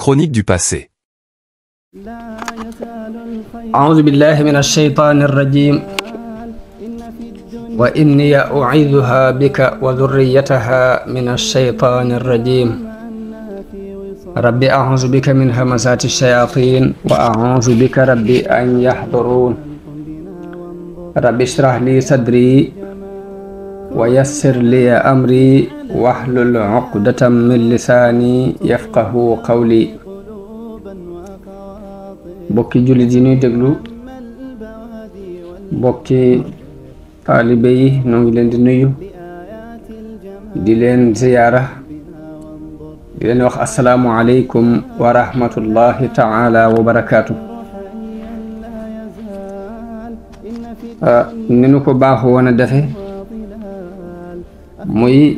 Chronique du passé. أعوذ بالله من الشيطان الرجيم وإني أعيذها بك وذريتها من الشيطان الرجيم رب أعوذ بك من همزات الشياطين وأعوذ بك ربي أن يحضرون رب اشرح لي صدري ويسر لي أمري واحلل عقدة من لساني يفقه قولي bokki jullit yi ñuy déglu bokki taalibe yi ñoo ngi leen di nuyu di leen ziyaara di leen wax asalaamu aleykum wa rahmatullahi taala wa barakaatu ni nu ko baaxu woon a defe muy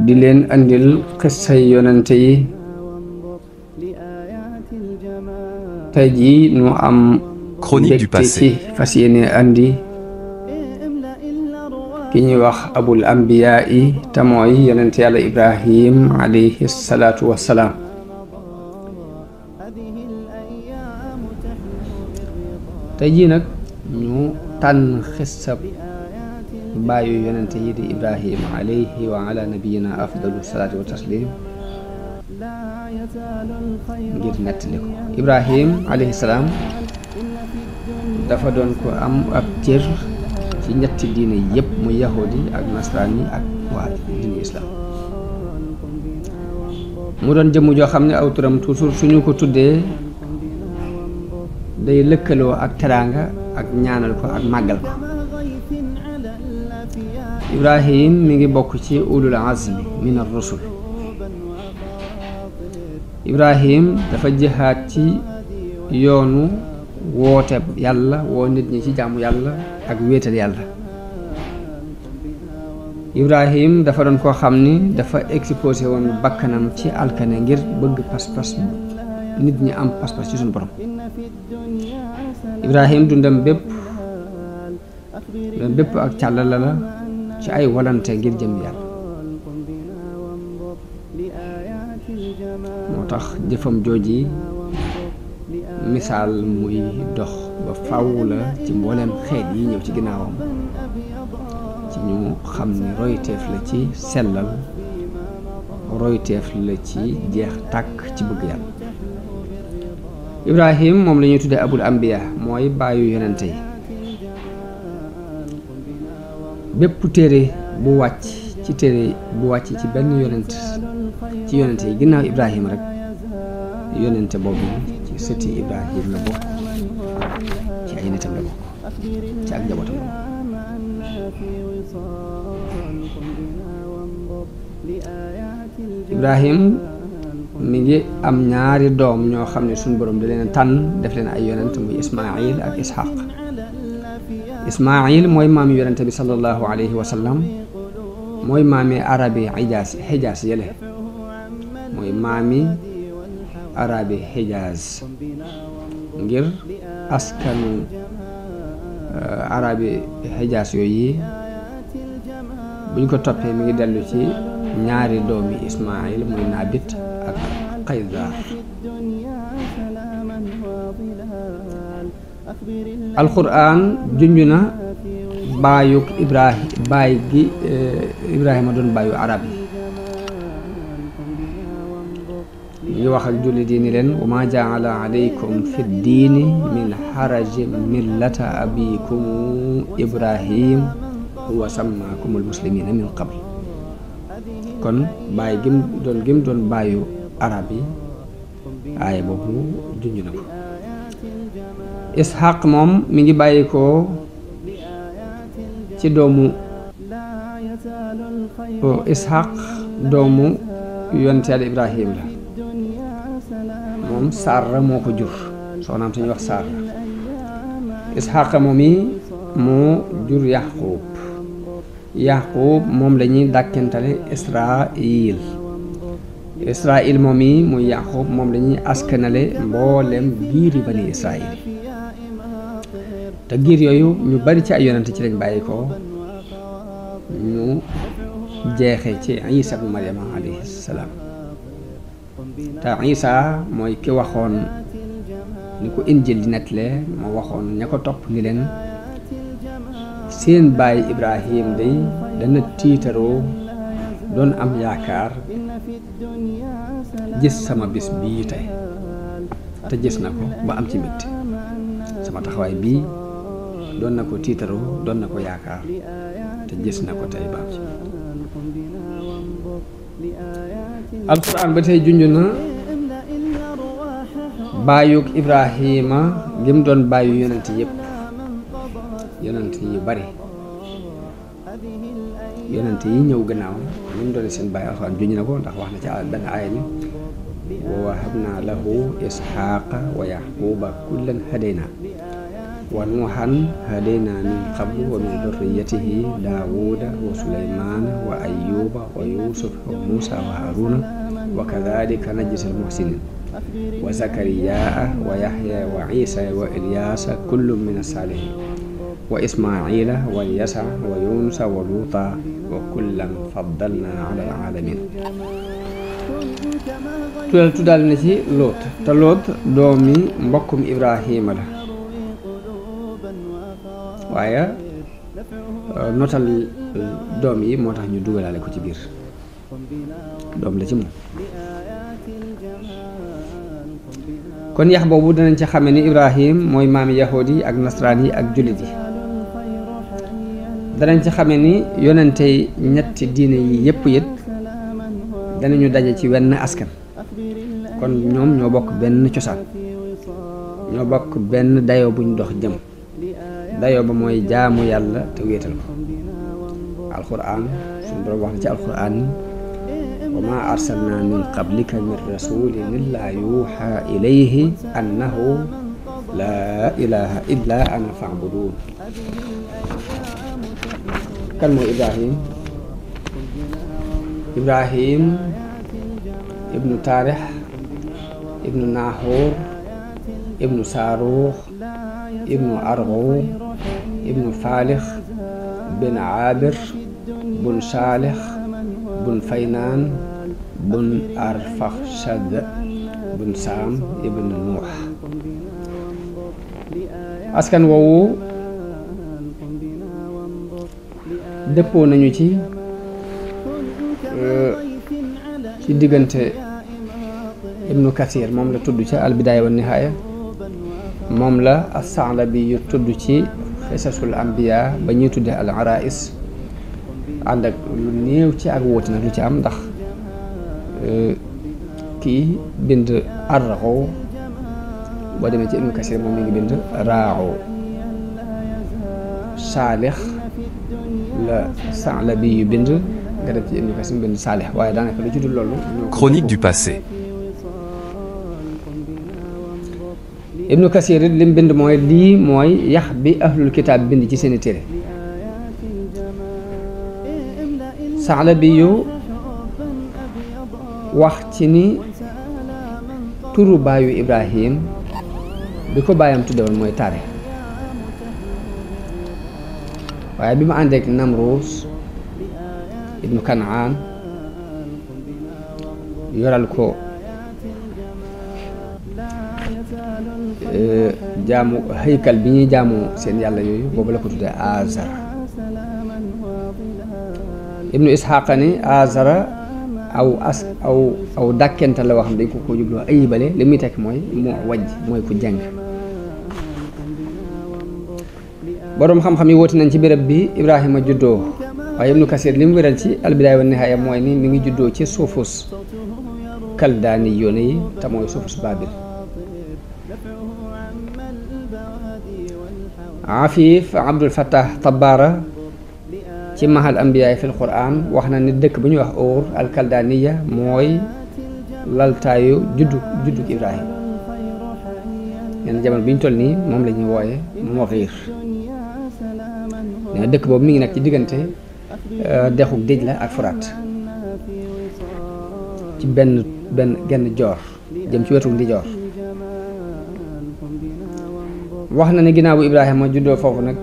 di leen andil xissay yonente yi tey jii nu am Chronique du passé. ci fas yéene andi ki ñuy wax abul ambiya yi te mooy yonent yàlla ibrahim alayhi salaatu wassalaam tey jii nag ñu tànn xissab baayu yonent yi di ibrahim alayhi wa ala nabiyina afdalu salaatu wa taslim ngir nettali ko ibrahim alayhi salaam dafa doon ko am ab cër ci ñetti diine yépp mu yahudi ak nasraan yi ak waa diine islam mu doon jëmm joo xam ne aw turam toujours suñu ko tuddee day lëkkaloo ak teraanga ak ñaanal ko ak màggal ko ibrahim mi ngi bokk ci ulul azmi min ar-rusul ibrahim dafa jihaad ci yoonu woote yàlla woo nit ñi ci jaamu yàlla ak wéetal yàlla ibrahim dafa doon koo xam ni dafa exposé woon bakkanam ci alkane ngir bëgg pas-pas nit ñi am pas-pas ci suñu borom ibrahim dundam bépp ak càllala la ci ay walante ngir jëm yàlla moo tax jëfam jooji misaal muy dox ba faw la ci mbooleem xeet yi ñëw ci ginnaawam ci ñu xam ni royteef la ci sellal royteef la ci jeex tàkk ci bëgg yàlla ibrahim moom la ñuy tuddee abul ambiya mooy bàyyu yonente yi bépp téere bu wàcc ci benn yonent ci yonente yi ginnaaw ibrahim rek yonente boobu ci sëti ibrahim la bokk ci ay nitam la bokk ci ak njabootam la bokk ibrahim mi ngi am ñaari doom ñoo xam ne suñu borom da leen tànn def leen ay yonent muy ismail ak ishaq ismail mooy maami yonente bi sallallahu alayhi wa sallam mooy maami arabi xijaas yële mooy maami arabi xijaaz ngir askanu arabi xijaaz yooyu buñ ko toppee mi ngi dellu ci ñaari doomi ismail muy naabit ak qaydar alquran junj na baayuk ibrahima doon baayu arab yi ngi wax ak jullit yi ni leen wa ma jaala alaykum fi diini min xarajin millata abikum ibrahim huwa sammaakumul muslimina min qabl kon baay gim doon baayu arab yi aaya boobu junj na ko ishaq moom mi ngi bàyyi ko ci doomu ishaq doomu yonent Yàlla ibrahim la moom Saara moo ko jur soxnaam suñuy wax Saara ishaq moom yi moo jur yaqub moom la ñuy dàkkentale israil moom yi muy yaqub moom la ñuy askanale mboolem giiri bani israil te giir yooyu ñu bari ci ay yonent ci lañ bàyyi ko ñu jeexee ci Isa ibnu Maryama alayhi salaam te Isa mooy ki waxoon ni ko Injil di nettalee moo waxoon ña ko topp ni leen seen baay Ibrahim day dana tiitaroo doon am yaakaar gis sama bis bii tey te gis na ko ba am ci mbégte sama taxawaay bii doon na ko tiitaroo doon na ko yaakaar te gis na ko tey ba am ci alquran ba tey junj na baayug Ibrahima lim doon baayu yonent yépp yonent yu bari yonent yi ñëw gannaaw lim doon seen baay alquran junj na ko ndax wax na ci benn aaya ni wa wahabna lahu isxaaqa wa yaquba kullan hadayna wa nuuhan hadayna min qablu wa min dhurriyyatihi daawuda wa sulaymana wa ayyuba wa yusuf wa musa wa haruna wa kadhalika najzi al-muhsinin wa zakariyaa wa yahya wa isa wa ilyasa kullun min as-salihin wa ismaila wa yasa wa yunusa wa luuta wa kullan faddalna ala al-alamin tuddal na ci Loot te Loot doomi mbokkum Ibrahima la waaye notal doom yi moo tax ñu dugalaale ko ci biir doom la ci moom kon yax boobu danañ ci xame ni Ibrahim mooy maami yahuud yi ak nasraan yi ak jullit yi danañ ci xame ni yonente ñetti diine yi yépp it danañu daje ci wenn askan kon ñoom ñoo bokk benn cosaan ñoo bokk benn dayo buñ dox jëm dayo ba mooy jaamu yàlla te wéetal ko alquran suñu borom wax na ci alquran ni wa ma arsalna min qablika min rasulin illa yuha ilayhi annahu la ilaha illa ana fa'budun kan mooy Ibrahim ibnu Taarix ibnu Naaxuur ibnu Saaruux ibnu Argo ibnu Faalix bin Aabir bun Saalix bun Faynaan bun Arfaxshad bun Saam ibnu Nuux askan woowu dëppoo nañu ci diggante ibnu Kathir moom la tudd ci albidaaya wa nihaaya moom la as-Sa'labi yu tudd ci xisasul anbiya ba ñuy tudde al arais ànd ak lu néew ci ak wóoti nag lu ci am ndax kii bind arraxo boo demee ci ibnu Kathir moom mi ngi bind raaxo saalix la Sa'labi yu bind nga def ci ibnu Kathir bind saalix waaye daanaka lu ci dul loolu Chronique du passé. ibnu Kathir it lim bind mooy lii mooy yax bi ahlul kitaab bind ci seeni téere Sa'labi yu wax ci ni turu baayu Ibrahim bi ko baayam tuddewoon mooy Taarix waaye bi mu àndeek Namruus ibnu Kanaan yoral ko jaamu haykal bi ñuy jaamu seen yàlla yooyu boobu la ko tuddee Azara ibnu Isxaaqa ni Azara aw dàkkenta la wax xam dañ ko jubloo ayibale li muy tekk mooy mu wajj mooy ku jàng boroom xam-xam yi woote nañ ci béréb bi Ibrahima juddoo waaye ibnu Kathir li mu wéral ci albidaaya wa nihaaya mooy ni mi ngi juddoo ci suufus kaldaani yoone yi te mooy suufus Baabil Afif Abdul Fattah Tabbara ci mahal anbiyaay fil Qur'an wax na ni dëkk bu ñuy wax Ur al kaldaaniya mooy laltaayu judduk Ibrahima yenn jamono bi ñu toll nii moom la ñuy wooye Moghir ne dëkk boobu mi ngi nekk ci diggante dexuk Dijla ak Furaat ci genn joor jëm ci wetu ndijoor wax na ne ginnaaw bu Ibrahima juddoo foofu nag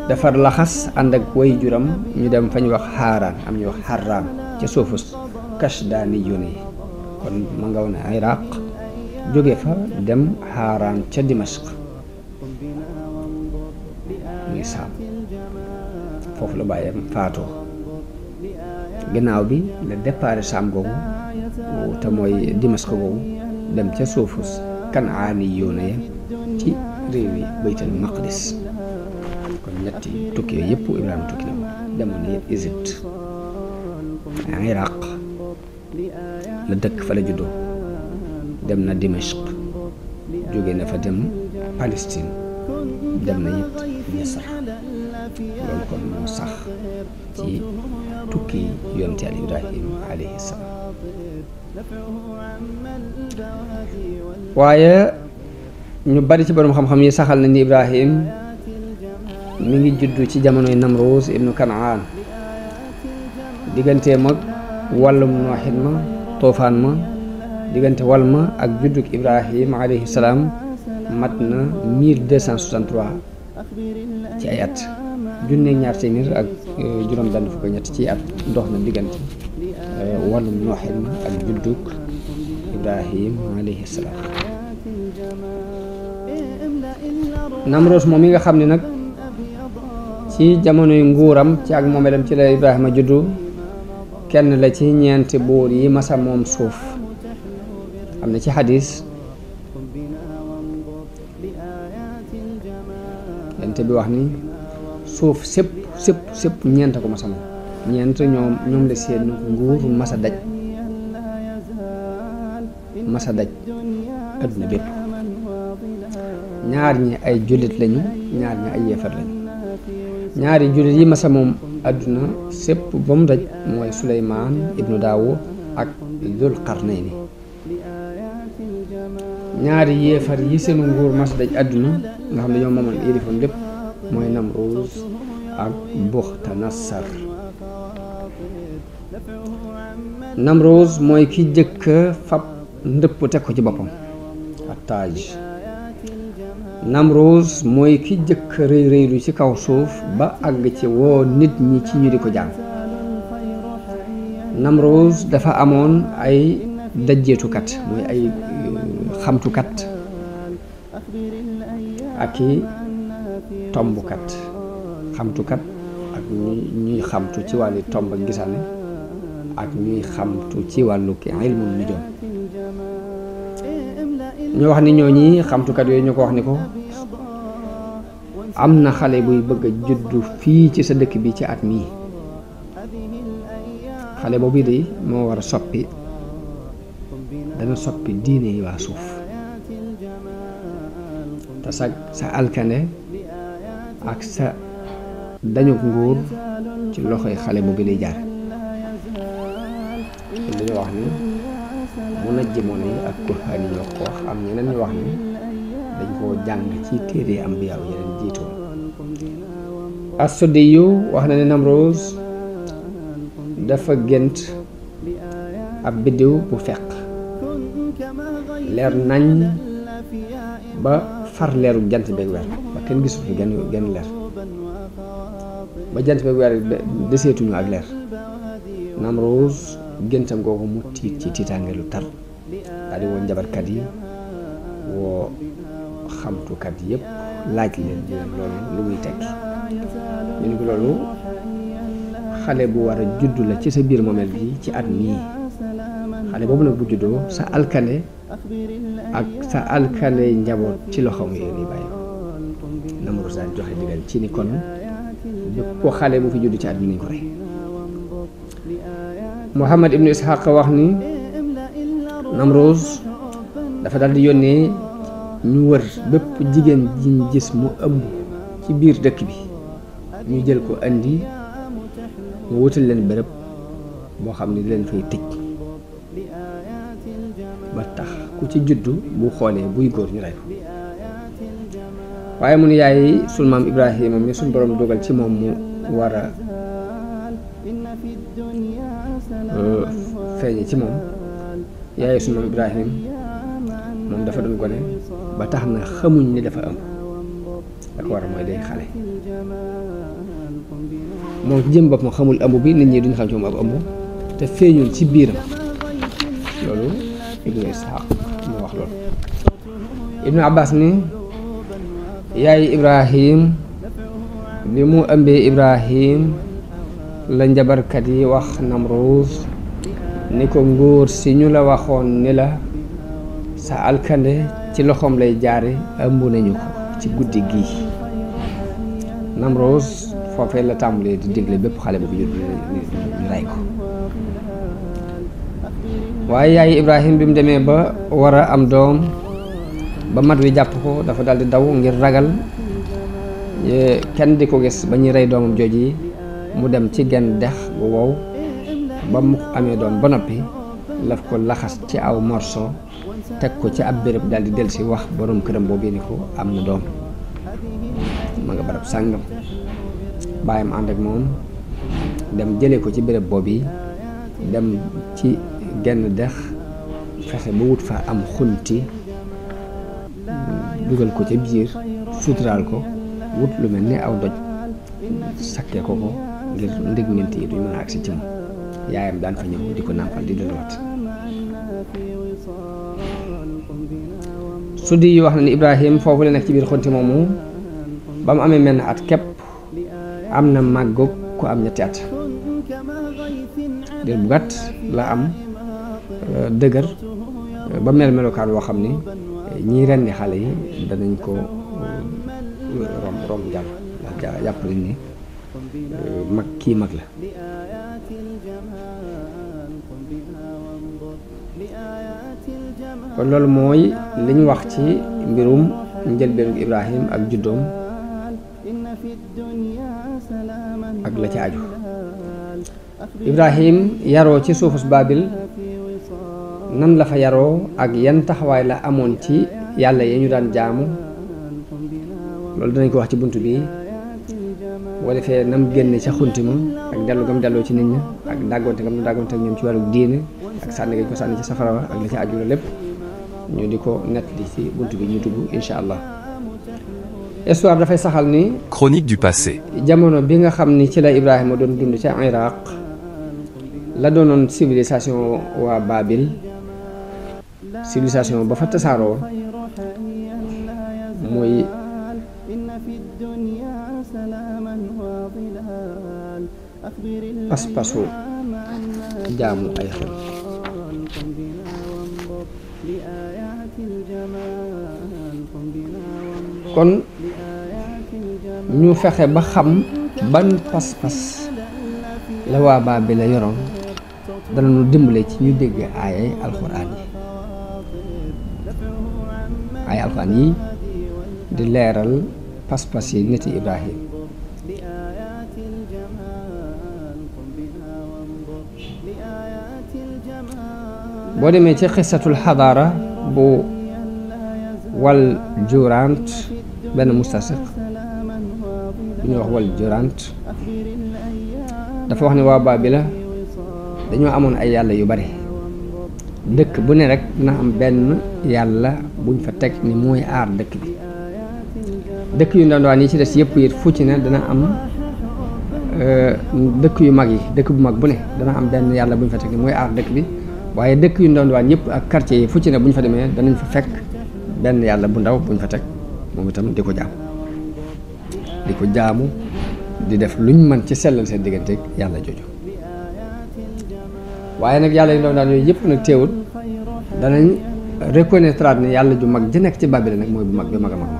dafa laxas ànd ak way juram ñu dem fa ñu wax Xaaraan am ñu wax Xarraan ca suufus Kashdaani yoon yi kon ma nga woon Iraq jóge fa dem Haaraan ca Dimashq muy Saam foofu la bàyyam faatoo ginnaaw bi la départ Saam googu te mooy Dimashq googu dem ca suufus Kanaani yoon ya ci réew yi Baytul Maqdis kon ñetti tukki yooyu yëpp Ibrahima tukki na demoon na yëpp Égypte Iraq la dëkk fa la juddoo dem na Dimashq jóge na fa dem Palestine dem na it Misr loolu kon moo sax ci tukki yonent Yàlla Ibrahima alayhi salaam waaye ñu bari ci borom xam-xam yi saxal na ni Ibrahim mi ngi juddu ci jamonoy Namruus ibnu Kanaan digganteem ak wàllum nooxin ma toofaan ma diggante wal ma ak juddug Ibrahim alayhi salaam mat na 1263 ci ay at junne ñaar téeméer ak juróom benn fukk ñett ci at dox na diggante wàllum nooxin ma ak juddug Ibrahim alayhi salaam Namruus moom mi nga xam ne nag ci jamonoy nguuram ci ak moomeelam ci la Ibrahima juddu kenn la ci ñeenti buur yi masa moom suuf am na ci xadis yonent bi wax ni suuf sépp ñeent ko masa moom ñeent ñoom la seen nguur masa daj adduna bépp ñaar ñi ay jullit lañu ñaar ñi ay yéefar lañu ñaari jullit yi masa moom adduna sépp ba mu daj mooy Suleymaan ibnu Daawud ak Dul Qarnayni ñaari yéefar yi seenu nguur masa daj adduna nga xam ne ñoo moomoon yëlifoon lépp mooy Namruus ak Buxtanassar Namruus mooy ki jëkk fab ndëpp teg ko ci boppam ak taaj Namruus mooy ki jëkk rëy rëylu ci kaw suuf ba àgg ci woo nit ñi ci ñu di ko jàng Namruus dafa amoon ay dajjeetukat mooy ay xamtukat ak i tombukat xamtukat ak ñuy xamtu ci wàllu tomb ak gisane ak ñuy xamtu ci wàllu ki ilmul nujum ñoo wax ni ñooñi xamtukat yooyu ñu ko wax ni ko am na xale buy bëgg a juddu fii ci sa dëkk bi ci at mii xale boobu de moo war a soppi dana soppi diine yi waa suuf te sa alkane ak sa dañu nguur ci loxoy xale boobu lay jaar te dañu wax ni mu najjimoon yi ak kuhaan yi ñoo ko wax am ñeneen ñu wax ni dañ koo jàng ci téere ambiyaaw yeneen jiitoon as-Suddi yu wax na ne Namruus dafa gént ab biddiw bu fekk leer nañ ba far leeru jant beeg weer ba kenn gisul fi genn leer ba jant beeg weer deseetuñu ak leer Namruus géntam googu mu tiit ci tiitaange lu tar daal di woo njabarkat yi woo xamtukat yépp laaj leen loolu lu muy tekki ñu ni ko loolu xale bu war a juddu la ci sa biir moomeel bi ci at mii xale boobu nag bu juddoo sa alkane ak sa alkane njaboot ci loxoom yooyu lay bàyyi Namruus daal joxe digal ci ni kon bépp ko xale bu fi juddu ci at mi nañ ko rey Muhammad ibnu Ishaq wax ni Namruus dafa daal di yónnee ñu wër bépp jigéen ji ñu gis mu ëmb ci biir dëkk bi ñu jël ko andi mu wutal leen bërëb boo xam ne di leen fay tëj ba tax ku ci juddu bu xoolee buy góor ñu rey ko waaye mu ne yaay sunu maam Ibrahima mi suñ borom dogal ci moom mu war a feeñe ci moom yaay sunu maam Ibrahima moom dafa doon gone ba tax na xamuñ ni dafa ëmb da ko war a mooy day xale moom jëm bopp ma xamul ëmb bi nit ñi duñ xam ci moom ab ëmb te feeñul ci biiram loolu ibnu Ishaq moo wax loolu. Ibnu Abbas ni yaay Ibrahim bi mu ëmbee Ibrahim la njabarkat yi wax Namruus ni ko nguur si ñu la waxoon ni la sa alkande ci loxoom lay jaare ëmb nañu ko ci guddi gii. Namruus foofee la tàmbalee di digle bépp xale bu ko judd ñu rey ko. waaye yaay Ibrahim bi mu demee ba war a am doom ba mat wi jàpp ko dafa daldi daw ngir ragal kenn di ko gis ba ñuy rey doomam jooji mu dem ci genn dex bu wow ba mu amee doom ba noppi laf ko laxas ci aw morso teg ko ci ab béréb daldi delsi wax borom këram boobu ni ko am na doom ma nga barab sàngam. baayam ànd ak moom dem jële ko ci béréb boobu dem ci genn dex fexe ba wut fa am xunti dugal ko ca biir suturaal ko wut lu mel ni aw doj sakkee ko ko ngir ndégment yi duñ mën a agsi ci moom. yaayam daan fa ñëw di ko nàmpal di delluwaat. suddi yi wax na ni Ibrahim foofu la nekk ci biir xunti moomu ba mu amee menn at képp am na màggoog ku am ñetti at. dir bu gàtt la am dëgër ba mel melokaan woo xam ni ñii rendi xale yi danañ ko romb jàll ndax jàpp nañ ni mag kii mag la. kon loolu mooy liñ wax ci mbirum njëlbeenu Ibrahim ak juddoom ak la ci aju. Ibrahim yaroo ci suufus Baabil nan la fa yaroo ak yan taxawaay la amoon ci yàlla yi ñu daan jaamu loolu danañ ko wax ci bunt bi boo defee nam génne ca xunti ma ak dellu gam delloo ci nit ñi ak dàggoonte gam dàggoonte ak ñoom ci wàllu diine ak sànni gañ ko sànni ci safara wa ak la ci aju la lépp ñu di ko nett li ci bunt bi ñu dugg insha allah. histoire dafay saxal ni Chronique du passé. jamono bi nga xam ni ci la Ibrahima doon dund ca Iraq la doonoon civilisation waa Baabil civilisation ba fa tasaaroo muy pas-pasu jaamu ay xel. kon ñu fexe ba xam ban pas-pas la waa Baabil la yoroon dana nu dimbale ci ñu dégg aayay alxuraan yi di leeral pas-pas yi niti Ibrahim. boo demee ci xisatul xadaara bu wal jurant benn mustasiq bu ñuy wax wal jurant dafa wax ne waa Baabila dañoo amoon ay yàlla yu bari dëkk bu ne rek dina am benn yàlla buñ fa teg ni mooy aar dëkk bi. dëkk yu ndandwaan yi ci des yëpp it fu ci ne dana am dëkk yu mag yi dëkk bu mag bu ne dana am benn yàlla buñ fa teg ni mooy aar dëkk bi waaye dëkk yu ndandwaan yëpp ak quartier yi fu ci ne buñ fa demee danañ fa fekk benn yàlla bu ndaw buñ fa teg moom itam di ko jaamu di def luñ mën ci sellal seen diggante ak yàlla jooju. waaye nag yàlla yu ndaw daan yooyu yëpp nag teewul danañ reconnaître ne yàlla ju mag ji nekk ci Babila nag mooy bu mag bi mag a mag ma.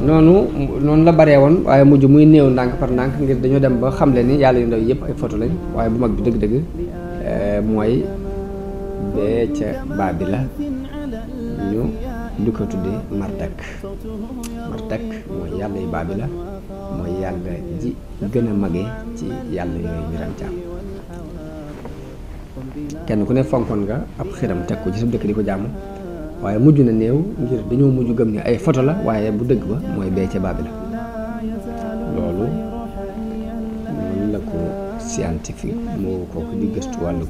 noonu la baree woon waaye mujj muy néew ndànk par ndànk ngir dañoo dem ba xamle ni yàlla yu ndaw yëpp ay photo lañ waaye bu mag bi dëgg-dëgg mooy bee ca Babila ñu di ko tuddee Marduk mooy yàlla yu Babila mooy yàlla ji gën a magee ci yàlla yooyu ñu daan jaam. kenn ku ne fonkoon nga ab xiram teg ko ci sa dëkk di ko jaamu waaye mujj na néew ngir dañoo mujj gëm ni ay photo la waaye bu dëgg ba mooy bee ca Babila. loolu noonu la ko scientifique moo kooku di gëstu wàllu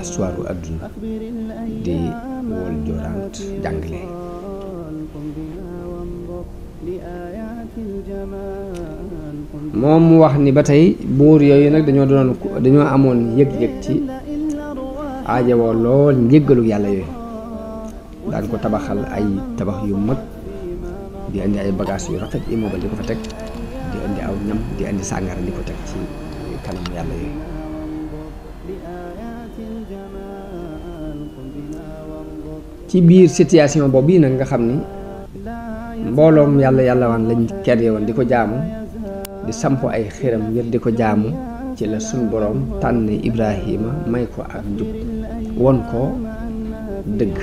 histoire u àdduna di wol jorant jàngale. moom mu wax ni ba tey buur yooyu nag dañoo amoon yëg-yëg ci aajowoo lool njéggalu yàlla yooyu daan ko tabaxal ay tabax yu mag di indi ay bagages yu rafet immeuble di ko fa teg di indi aw ñam di indi sàngara di ko teg ci kanam yàlla yooyu. ci biir situation boobu yi nag nga xam ni mbooloom yàlla waan lañ kere woon di ko jaamu di samp ay xiram ngir di ko jaamu ci la suñ boroom tànn Ibrahima may ko ak njub won ko dëgg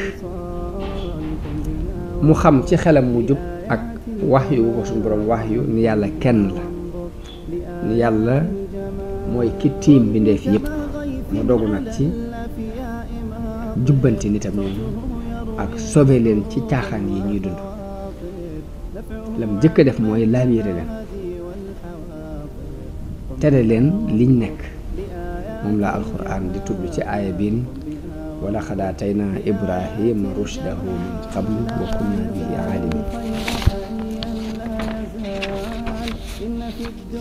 mu xam ci xelam mu jub ak wax yu ko suñ boroom wax yu ni yàlla kenn la ni yàlla mooy ki tiim bindeef yépp mu dogu nag ci jubbanti nitam ñooñu ak sobe leen ci caaxaan yi ñuy dund lam jëkk a def mooy laabiire leen tere leen liñ nekk moom la alxuraan di tudd ci aaya biin wa laqad aataynaa Ibrahima rushdahu min qablu wa kunna bihi aalimin.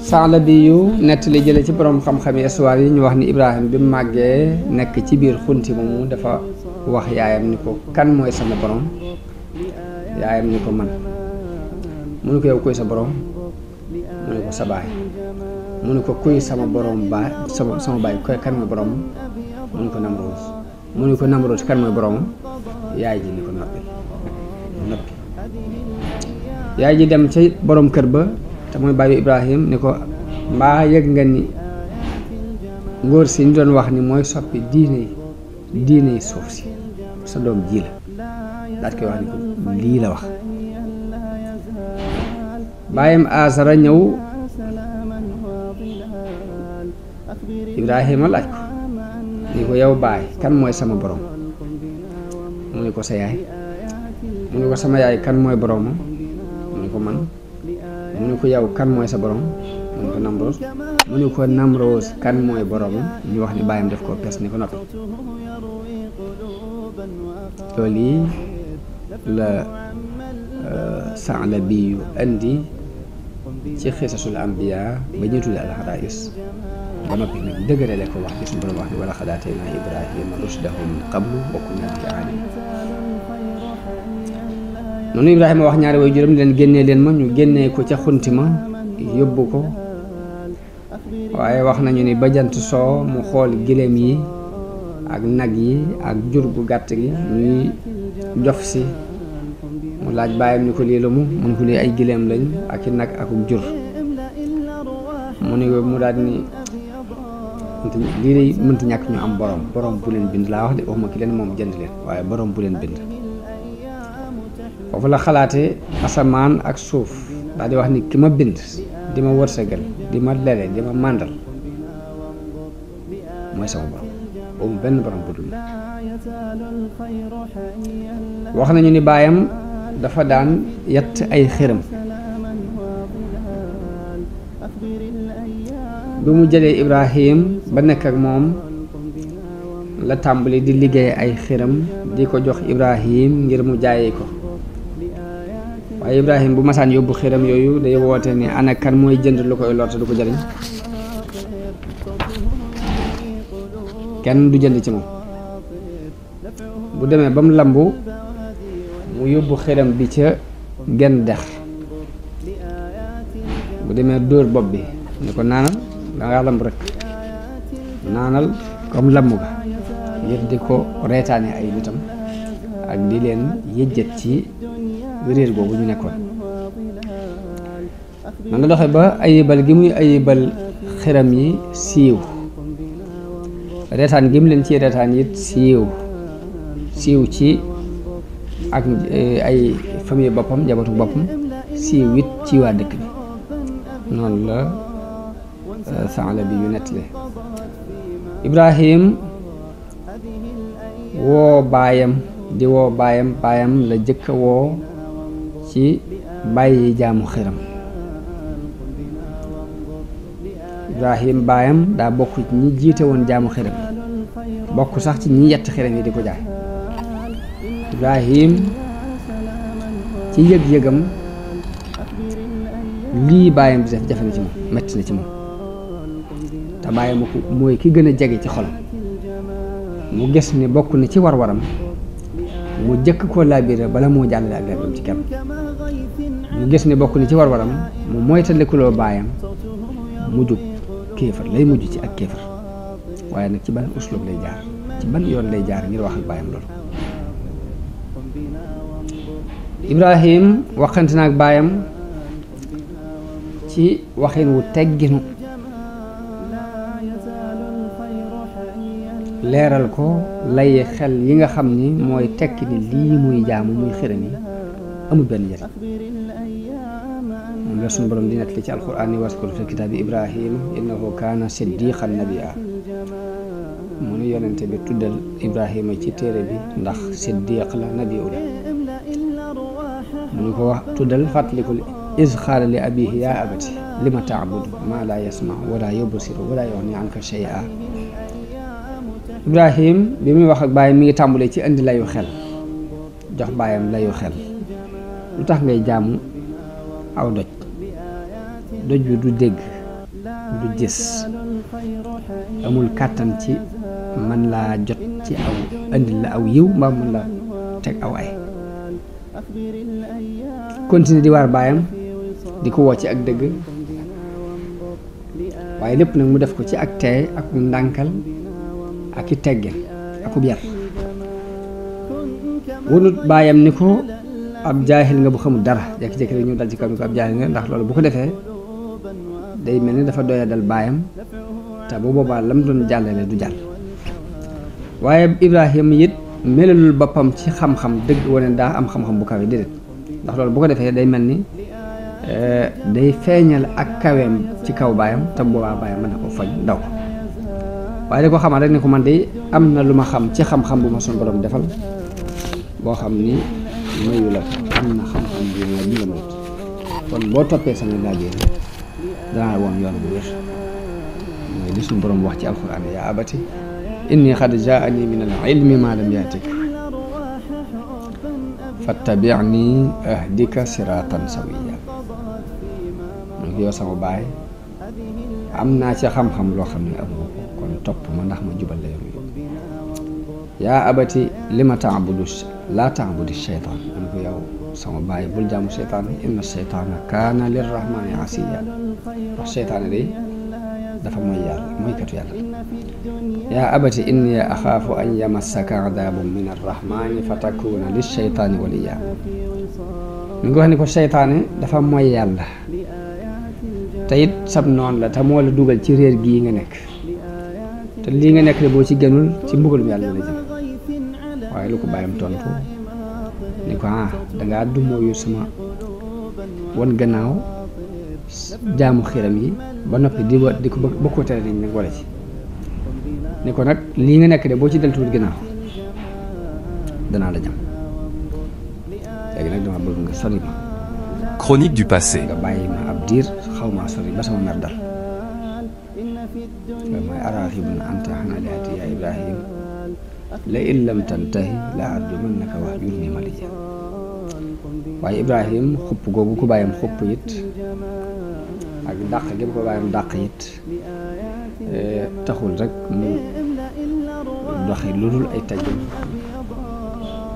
Saalabi yu nettali jële ci borom xam-xami histoire yi ñu wax ni Ibrahima bi mu màggee nekk ci biir xunti moomu dafa wax yaayam ni ko kan mooy sama borom yaayam ni ko man mu ne ko yow kuy sa borom mu ne ko sa baay mu ne ko kuy sama borom baay sama baay kan mooy borom mu ne ko Namroos mu ne ko Namroos kan mooy borom yaay ji ni ko noppi yaay ji dem ci borom kër ba te mooy baayu Ibrahim ni ko mbaa yëg nga ni ngóor si ñu doon wax ni mooy soppi diine suuf si sa doom ji la daal koy wax ni ko lii la wax. baayam Azara ñëw Ibrahima laaj ko ni ko yow baay kan mooy sama borom mu ne ko sa yaay mu ne ko sama yaay kan mooy boromam mu ne ko man mu ne ko yow kan mooy sa borom mu ne ko Namroos mu ne ko Namroos kan mooy boromam ñu wax ni baayam def ko pes ni ko noppi. loolu yi la Saalabi yu indi ci xisasul anbiya ba ñu tudde alxaraïs ba noppi nag dëgërale ko wax ci suñu borom wax ni wa laqad aataynaa Ibrahima rushdahu min qablu wa kunnaa bihi aalimin. noonu Ibrahima wax ñaari way juróom leen génnee leen ma ñu génnee ko ca xunti ma yóbbu ko waaye wax nañu ni ba jant soo mu xool giléem yi ak nag yi ak jur gu gàtt gi ñuy jof si mu laaj baayam ni ko lii la mu ne ko lii ay giléem lañ ak i nag ak jur mu ne mu daal ni lii day mënti ñàkk ñu am borom bu leen bind laa wax de waxuma ki leen moom jënd leen waaye borom bu leen bind. foofu la xalaate asamaan ak suuf daal di wax ni ki ma bind di ma wërsëgal di ma lele di ma màndal mooy sama borom boobu benn borom bu dul wax nañu ni baayam dafa daan yett ay xërëm bi mu jëlee Ibrahim ba nekk ak moom la tàmbali di liggéey ay xërëm di ko jox Ibrahim ngir mu jaayee ko waaye Ibrahim bu masaan yóbbu xërëm yooyu day woote ni ana kan mooy jënd lu koy lor te du ko jëriñ kenn du jënd ci moom bu demee ba mu lambu mu yóbbu xërëm bi ca genn dex bu demee dóor bopp bi ni ko naanal dangaa lamb rek naanal comme lamb ga ngir di ko reetaane ay nitam ak di leen yëjjat ci réer boobu ñu nekkoon. man la doxee ba ayibal gi muy ayibal xërëm yi siiw reetaan gi mu leen ci reetaan it siiw ci ak ay famille boppam njabootu boppam siiw it ci waa dëkk bi noonu la Saalabi yu nettali. Ibrahim woo baayam la jëkk a woo ci bàyyi jaamu xërëm. Ibrahim baayam daa bokk ci ñi jiite woon jaamu xërëm bokk sax ci ñi yett xërëm yi di ko jaay. Ibrahim ci yëg-yëgam lii bàyyam di def jafe na ci moom metti na ci moom te bàyyam ko mooy ki gën a jege ci xolam mu gis ni bokk na ci war-waram mu jëkk koo laabire bala moo jàllale ak laabiram ci kenn mu gis ni bokk na ci war-waram mu moytandikuloo bàyyam mujjug kéefar lay mujj ci ak kéefar waaye nag ci ban uslub lay jaar ci ban yoon lay jaar ngir wax ak bàyyam loolu Ibrahim waxante na ak bàyyam ci waxin wu tegginu leeral ko lay xel yi nga xam ni mooy tekki ni lii muy jaamu muy xiram yi amul benn njëriñ moom la suñu borom di nettali ci alquran ni waskur fi kitaabi Ibrahim innahu kaana siddiqan nabiyya mu nu yonente bi tuddal Ibrahima ci téere bi ndax siddiq la nabiyu la mu nu ko wax tuddal fàttalikul iz qaala li abihi yaa abati lima taabudu maa laa yasma wala yubsiru wala yughni anka shay'a Ibrahim bi muy wax ak baayam mi ngi tàmbalee ci indi layu xel jox baayam layu xel lu tax ngay jaamu aw doj bi du dégg du gis amul kàttan ci man laa jot ci aw indi la aw yiw mbaa mën la teg aw ay continue di waar baayam di ko woo ci ak dëgg waaye lépp nag mu def ko ci ak teey ak ndànkal ak i teggin akub yar wonut baayam ni ko ab jaahil nga bu xamul dara jékki-jékki rek ñu dal ci kaw ni ko ab jaahil nga ndax loolu bu ko defee day mel ni dafa doya dal baayam te bu boobaa lam doon jàllale du jàll waaye Ibrahima it melalul boppam ci xam-xam dëgg wane daa am xam-xam bu kawe déedéet ndax loolu bu ko defee day mel ni day feeñal ak kaweem ci kaw baayam te bu boobaa baayam mën na ko foñ daw ko waaye da ko xamal rek ni ko man de am na lu ma xam ci xam-xam bu ma suñu borom defal boo xam ni mayu la am na xam-xam bu ma bi la mayut kon boo toppee sama laajee danaa woon yoon bu wér mooy li suñu borom wax ci alquran yaa abati inni qad jaani min al ilmi ma lam yaatik fattabi'ni ahdika siratan sawiya mu yow sama baay am naa ci xam-xam loo xam ne amoo ko kon topp ma ndax ma jubal la yoon yaa abati lima taabudu laa taabudu sheytaan man ko yow sama baay bul jaamu sheytaan inna sheytaana kaana lirrahmaani asiya ndax sheytaane day dafa mooy yàlla mooykatu yàlla yaa abati inni axaafu an yamassaka adaabun min arrahmaani fa takuuna lisheytaani waliya mi ngi wax ni ko sheytaane dafa mooy yàlla te it sab noon la te moo la dugal ci réer gii nga nekk te lii nga nekk de boo ci gënul ci mbugalum yàlla la jëm waaye lu ko bàyyam tontu ni ko dangaa dumóoyu sama wan gannaaw jaamu xiram yi ba noppi di ko ba ko tere nañ nag wala ci ni ko nag lii nga nekk de boo ci deltuwul gannaaw danaa la jëm léegi nag dama bëgg nga sori ma Chronique du passé. nga bàyyi ma ab diir xaw maa sori ba sama mer dal mooy araghibun anta an aalihati ya Ibrahim la in lam tantahi la arjumannaka wahjurni maliya waaye Ibrahim xupp googu ko bàyyam xupp it ak dàq gi ko bàyyam dàq it taxul rek mu doxi lu dul ay tajjum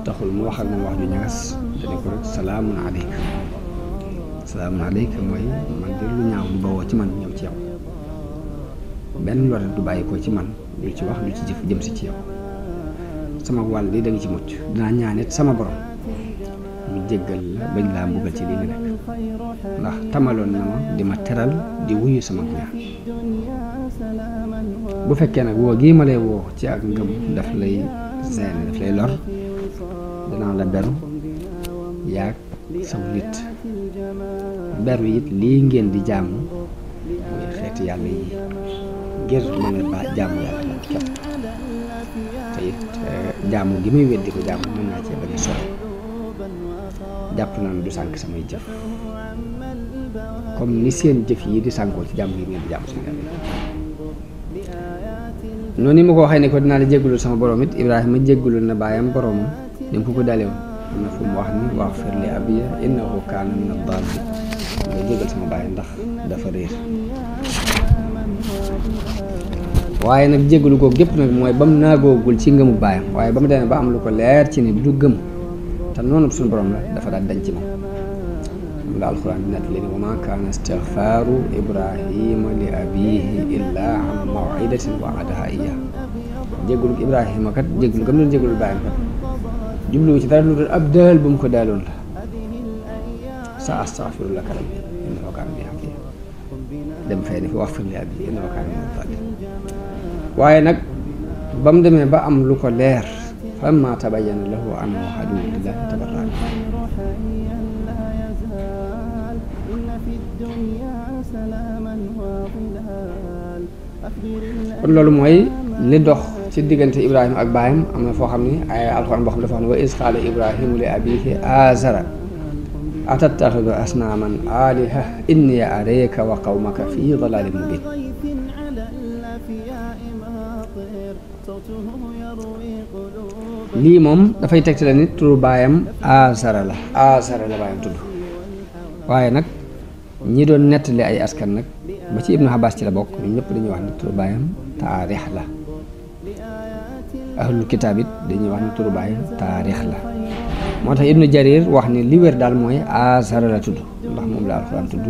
taxul mu wax ak moom wax ju ñagas dane ko rek salaamun aleyka salaamun aleyka mooy man de lu ñaaw du bawoo ci man ñëw ci yow benn lore du bàyyi ko ci man lu ci wax lu ci jëf jëm si ci yow sama wàll li da nga ci mucc dinaa ñaanit sama borom mu jéggal la bañ laa mbugal ci lii nga nekk ndax tamaloon na ma di ma teral di wuyu sama ñaan bu fekkee nag woo gii ma lay woo ci ak ngëm daf lay seen daf lay lor danaa la beru yaag saw nit beru it lii ngeen di jaamu muy xeeti yàlla yi ngir mën a ba jaamu yàlla moom képp te it jaamu gi muy weddi ko jaamu mën naa cee bañ a sori jàpp naa ne du sànk samay jëf comme ni seen jëf yi di sànkoo ci jaamu yi ngeen di jaamu seen yàlla noonu ni ma ko waxee ne ko dinaa la jéggulul sama borom it Ibrahima jéggulul na baayam boromam ni mu ko dalee woon am na fu mu wax ni waxfir li abiya innahu kaana min ad-daalliin nga jégal sama baay ndax dafa réer waaye nag jégalu ko gépp nag mooy ba mu naagoogul ci ngëmu baayam waaye ba mu demee ba am lu ko leer ci ni du gëm te noonu suñu borom la dafa daal dañ ci moom la alquran bi nett leen wa ma kaana istigfaaru ibrahima li abihi illa an mawidatin waadaha iya jégalu ibrahima kat jégalu gam doon jégalu baayam kat jubluwu ci dara lu dul ab daal bu mu ko daaloon la sa astaghfiru laka rabbi innahu kaana bi hafiya dem fay ni fi waxfir li abi innahu kaana min al-muttaqin waaye nag ba mu demee ba am lu ko leer falamma tabayyana lahu annahu aduwwun lillahi tabarra'a kon loolu mooy li dox ci diggante Ibrahima ak baayam am na foo xam ni ay alxuraan boo xam dafa xam ne wa iz qaala Ibrahimu li abiihi aazara atattaxidu asnaaman aaliha inni arayka wa qawmaka fii dalaalin mubiin lii moom dafay tegtale ni turu baayam aazara la baayam tudd waaye nag ñi doon nettali ay askan nag ba ci Ibnu Abbas ci la bokk ñun ñëpp dañuy wax ni turu baayam taarix la ahlul kitaab it dañuy wax ni turu baayam taarix la moo tax Ibnu Jarir wax ni li wér daal mooy Aazara la tudd ndax moom la alxuraan tudd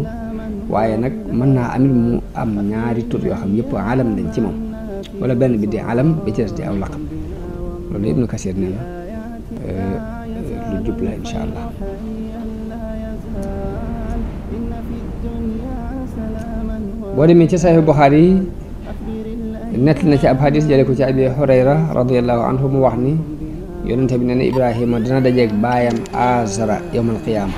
waaye nag mën naa amit mu am ñaari tur yoo xam yëpp alam lañ ci moom wala benn bi di alam bi ci des di aw laqab loolu Ibnu Kasir ne la lu jub la insha allah boo demee ci Sahih Buxaari nett na ci ab hadis jële ko ci Abi Hurayra radiyallahu anhu mu wax ni yonente bi nee na Ibrahima dina dajeeg baayam Aazara yawmal qiyaama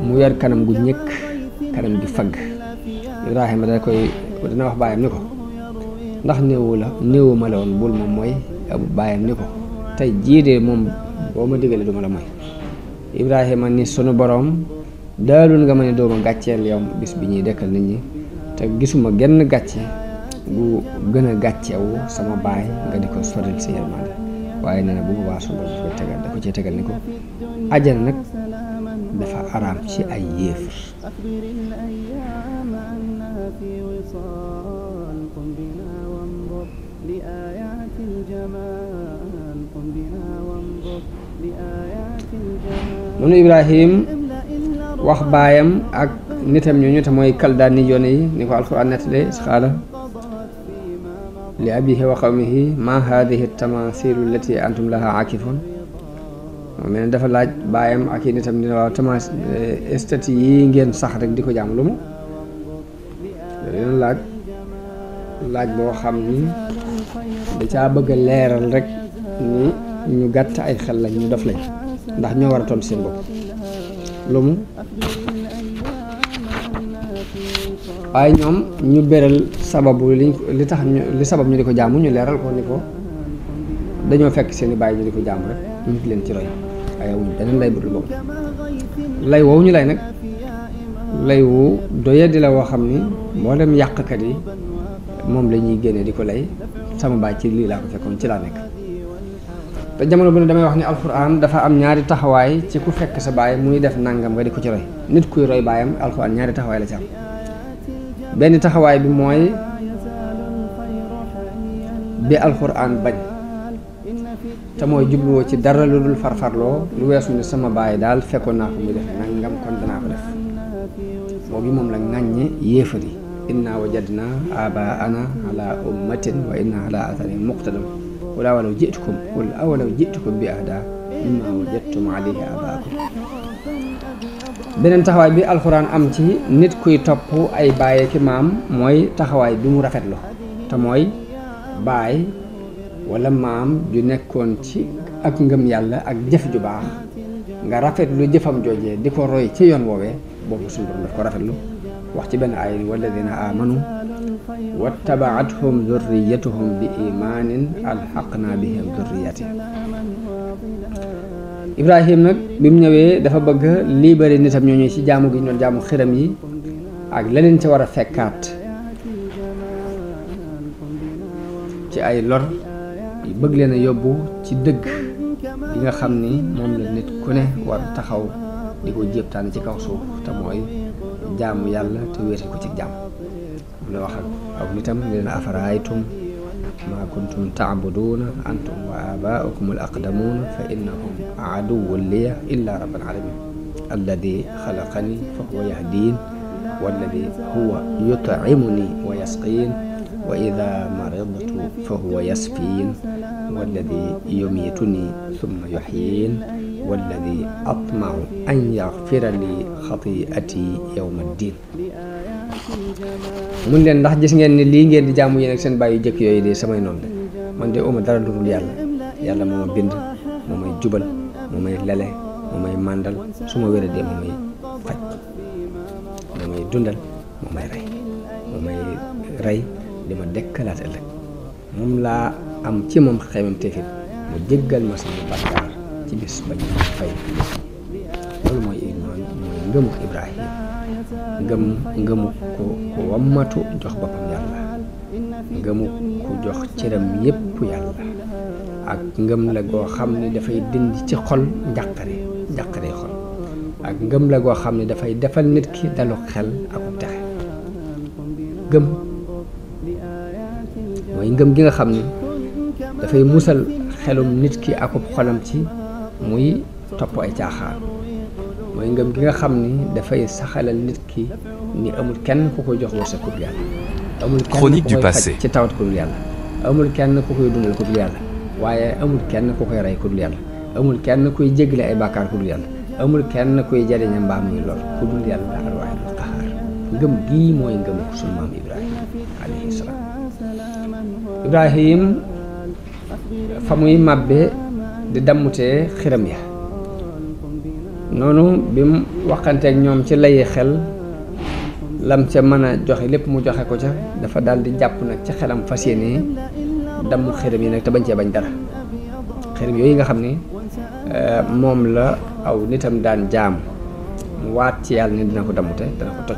mu yor kanam gu ñëkk kanam gi fagg Ibrahima dina wax baayam ni ko ndax néewu ma la woon bul moom mooy abu baayam ni ko tey jii de moom boo ma digalee duma la mooy Ibrahima ni sunu borom daalul nga ma ne dooma gàcceel yow bis bi ñuy dekkal nit ñi te gisuma genn gàcce gu gën a gàccewu sama baay nga di ko soril si yërmande waaye nee na bu boobaa sunu borom da ko cee tegal ni ko ajjana nag dafa araam ci ay yéefar noonu Ibrahim wax baayam ak nitam ñooñu te mooy kaldaani yoon yi ni ko alquran nettale xaala li abihi wa qawmihi ma hadihi tamasilu allati antum laha akifun moom mel ne dafa laaj baayam ak i nitam ni waaw stati yi ngeen sax rek di ko jaam lu mu leen laaj boo xam ni da caa bëgg a leeral rek ni ñu gàtt ay xel lañ ñu def lañ ndax ñoo war a tontu seen bopp lu mu waaye ñoom ñu beral sababu li tax li sabab ñu di ko jaamu ñu leeral ko ni ko dañoo fekk seen i bàyyi ñu di ko jaamu rek ñu ngi leen ci roy waaye wuñ beneen lay budul boobu lay woowu ñu lay nag lay wu doye di la woo xam ni mboolem yàqkat yi moom la ñuy génne di ko lay sama baay ci lii laa ko fekkoon ci laa nekk te jamono bu ne damay wax ni alxuraan dafa am ñaari taxawaay ci ku fekk sa baay muy def nangam nga di ko ci roy nit kuy roy baayam alxuraan ñaari taxawaay la ci am benn taxawaay bi mooy bi alxuraan bañ te mooy jubluwoo ci dara lu dul farfarloo lu weesu ni sama baay daal fekkoon naa ko muy def nangam kon danaa ko def boobu moom la ŋàññe yéefar yi inna wajadna abaana ala ummatin wa inna ala atharihim muqtadun qul awalaw jitukum bi ahda mimma wajadtum alayhi abaakum beneen taxawaay bi alxuraan am ci nit kuy topp ay baay ki maam mooy taxawaay bi mu rafetlu te mooy baay wala maam ju nekkoon ci ak ngëm yàlla ak jëf ju baax nga rafetlu jëfam joojee di ko roy ci yoon woowee boobu suñu borom daf ko rafetlu wax ci benn aaya ni walladina amanu wattabaatuhum dhurriyatuhum bi imaanin alxaqna bihim dhurriyatihim Ibrahim nag bi mu ñëwee dafa bëgg libéré nitam ñooñu ci jaamu gi ñu doon jaamu xiram yi ak leneen ci war a fekkaat ci ay lor bëgg leen a yóbbu ci dëgg li nga xam ni moom la nit ku ne war taxaw di ko jéebtaan ci kaw suuf te mooy jaamu yàlla te wéete ko ci jaam mu la wax ak aw nitam ne leen afaraaytum maa kuntum taabuduuna antum wa abaaukum al aqdamuuna fa innahum aduwwun liya illa rabbil alamin alladi xalaqani fa huwa yahdiin walladi huwa yut'imuni wa yasqiin wa ida maridtu fa huwa yasfiin walladi yumiituni thumma yuxyiin walladi atmau an yaxfira li xatiati yowma ddin mun leen ndax gis ngeen ni lii ngeen di jaamu yéen ak seen bàyyi jëkk yooyu de samay noonu de man de uma dara lu dul yàlla yàlla moo ma bind moo may jubal moo may lele moo may màndal su ma wéradee moo may faj moo may dundal moo may rey di ma dekkalaat ëllëg moom laa am ci moom xeymam teefit mu jéggal ma sama bàkkaar ci bis ba ñu fay loolu mooy ngëmu Ibrahim ngëmu ku wammatu jox boppam yàlla ngëmu ku jox cëram yépp yàlla ak ngëm la goo xam ne dafay dindi ci xol njàqare xol ak ngëm la goo xam ne dafay defal nit ki dalu xel ak texe ngëm mooy ngëm gi nga xam ni dafay musal xelum nit ki akub xolam ci muy topp ay caaxaan mooy ngëm gi nga xam ni dafay saxalal nit ki ni amul kenn ku koy jox wërsëg ku dul yàlla amul kenn ku koy faj ci tawat ku dul yàlla amul kenn ku koy dundal ku dul yàlla waaye amul kenn ku koy rey ku dul yàlla amul kenn kuy jéggale ay bàkkaar ku dul yàlla amul kenn kuy jariña mbaa muy lor ku dul yàlla al-waahidul qahaar ngëm gii mooy ngëm sunu maam Ibrahima alayhi salaam Ibrahim fa muy màbbe di dammutee xiram ya noonu bi mu waxanteeg ñoom ci layi xel lam ca mën a joxe lépp mu joxe ko ca dafa daal di jàpp nag ci xelam fas yéene damm xiram yi nag te bañ cee bañ dara xiram yooyu nga xam ni moom la aw nitam daan jaam mu waat ci yàlla ni dina ko dammute dana ko toj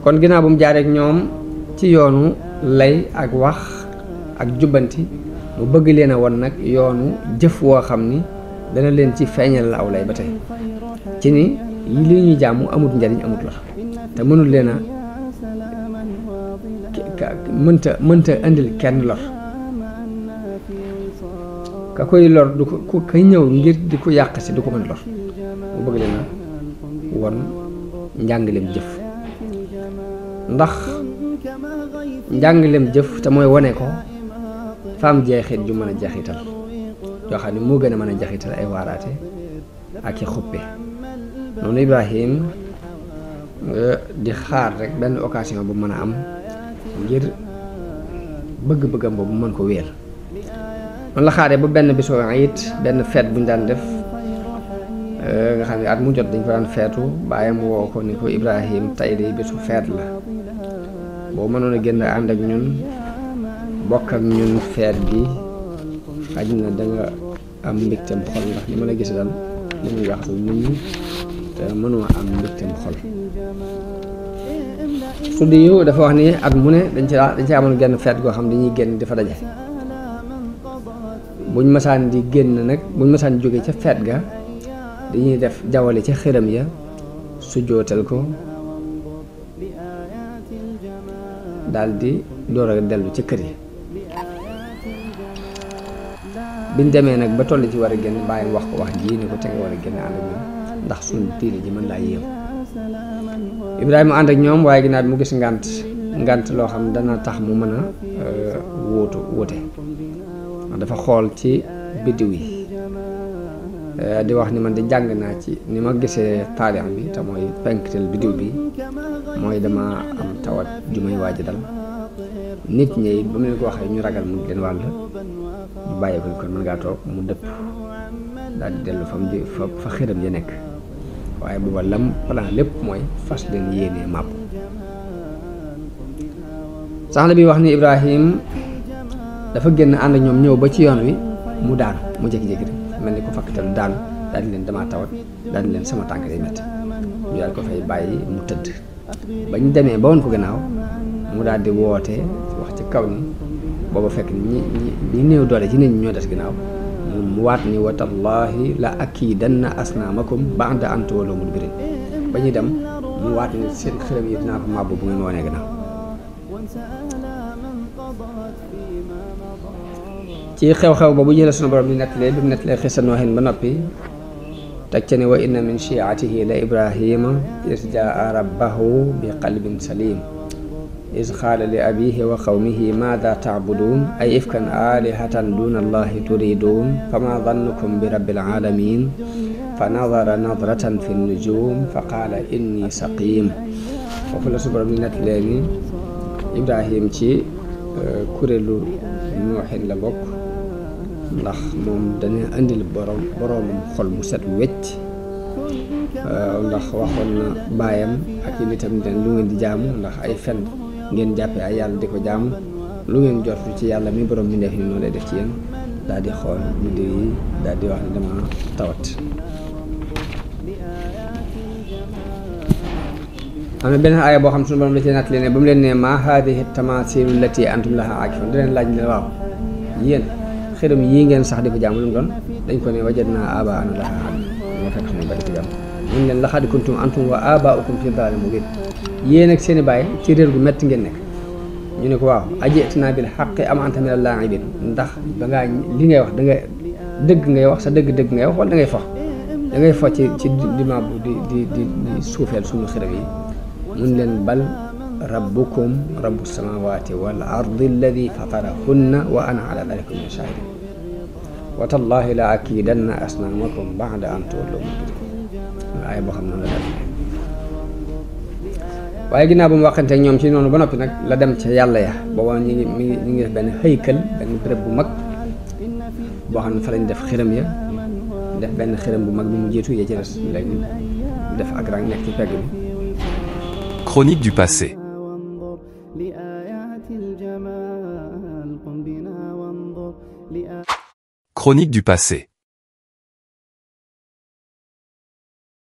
kon ginnaaw bu mu jaareek ñoom ci yoonu lay ak wax ak jubbanti mu bëgg leen a won nag yoonu jëf woo xam ni dana leen ci feeñal la aw lay ba tey ci ni li ñuy jaamu amut njariñ amut lor te mënul leen a mënta indil kenn lor ka koy lor du ko kay ñëw ngir di ko yàq si du ko mën a lor mu bëgg leen a won njàngaleem jëf ndax njàngaleem jëf te mooy wane ko faam jeexit ju mën a jeexital yoo xam ne moo gën a mën a jeexital ay waaraate ak i xuppe noonu Ibrahim di xaar rek benn occasion bu mën a am ngir bëgg-bëggam boobu mën ko wéel noonu la xaaree ba benn bisu it benn feet bu ñu daan def nga xam ne at mu jot dañ ko daan feetu bàyyam woo ko ni ko Ibrahim tey de bisu feet la boo mënoon a génn ànd ak ñun bokk ak ñun feet gi xaj na danga am mbégteem xol ndax li ma la gis daal li muy wax nit ñi te mënoo am mbégteem xol tuddi yu dafa wax ni at mu ne dañ ci amoon genn feet goo xam dañuy génn di fa daje buñ masaan di génn nag buñ masaan jóge ca feet ga dañuy def jawale ca xiram ya sujjootal ko daldi door a dellu ca kër yi biñ demee nag ba toll ci war a génn bàyyi wax ko wax jii ni ko te nga war a génn ànd ak ñoom ndax suñu diine ji mën laa yéew Ibrahima ànd ak ñoom waaye ginnaaw mu gis ngant loo xam dana tax mu mën a wóote dafa xool ci biddiw yi di wax ni man di jàng naa ci ni ma gisee taarix bi te mooy penktel biddiw bi mooy dama am tawat ju may waaj dal nit ñi ba mu leen ko waxee ñu ragal mu leen wàll ñu bàyyi ko kon mën ngaa toog mu dëpp daal di dellu fa xiram ya nekk waaye booba lam plan lépp mooy fas leen yéenee màpp sax la bi wax ni Ibrahim dafa génn ànd ak ñoom ñëw ba ci yoon wi mu daanu mu jékki-jékki rek mel ni ko fakkatal daanu daal di leen damaa tawat daal di leen sama tànk day métti ñu daal ko fay bàyyi mu tëdd bañ demee ba woon ko gannaaw mu daal di woote wax ci kaw ni booba fekk ñi néew doole ci nit ñi ñoo des gannaaw mu waat ni wa tallaahi la akiidanna asnaamakum ba'da an tuwallu mudbirin ba ñuy dem mu waat ni seen xërëm yi dinaa ko màbb bu ngeen woonee gannaaw. ci xew-xew boobu jële sunu borom di nettalee bi mu nettalee xisa Noohin ba noppi teg ca ne wa inna min shi'atihi la ibrahima is jaa rabbahu bi qalbin salim is qaala li abihi wa qawmihi maada tacbuduun ay ifkan aalihatan duna allahi turiduun fama dannukum bi rabbil alamin fa nadara nadratan fi nujum fa qaala inni saqim. foofu la sunu borom di nettalee ni Ibrahim ci kuréelu Noohin la bokk ndax moom dana indil boroomam xol bu set wecc ndax waxoon na baayam ak yi nitam den lu ngeen di jaamu ndax ay fen ngeen jàppe ay yàlla di ko jaamu lu ngeen jortu ci yàlla mi borom mi def ni noonu lay def ci yéen daal di xool mbir yi daal di wax ne dama tawat. am na benn aaya boo xam suñu borom la ci nattali ne ba mu leen ne ma haadihi tamaasilu lati antum laha aakifun di leen laaj ne waaw yéen xërëm yii ngeen sax di ko jaamu lu mu doon dañ ko ne wajadnaa aabaa'anaa lahaa aabidiin moo fekk xam ba di ko jaamu mun leen laqad kuntum antum wa aabaa'ukum fii dalaalin mubiin yéen ak seen i baay ci réer gu métti ngeen nekk. ñu ne ko waaw aji'tanaa bil haqqi am anta mina laa'ibiin ndax da ngaa li ngay wax da nga dëgg ngay wax sa dëgg ngay wax wala da ngay fo ci dima bu di suufeel suñu xërëm yi. mun leen bal rabbukum rabbu samawati wal ardi alladi fatarahunna wa ana ala dalika min shahidin wa tallahi la akidanna asnamakum ba'da an tuwallu mudbirin ay boo xam noonu la def waaye ginnaaw ba mu waxante ak ñoom ci noonu ba noppi nag la dem ca yàlla ya booba ñu ngi def benn xëykal benn béréb bu mag boo xam ne fa lañ def xërëm ya def benn xërëm bu mag bi mu jiitu ya ci des léegi def ak rang nekk ci pegg bi. Chronique du passé. Chronique du passé.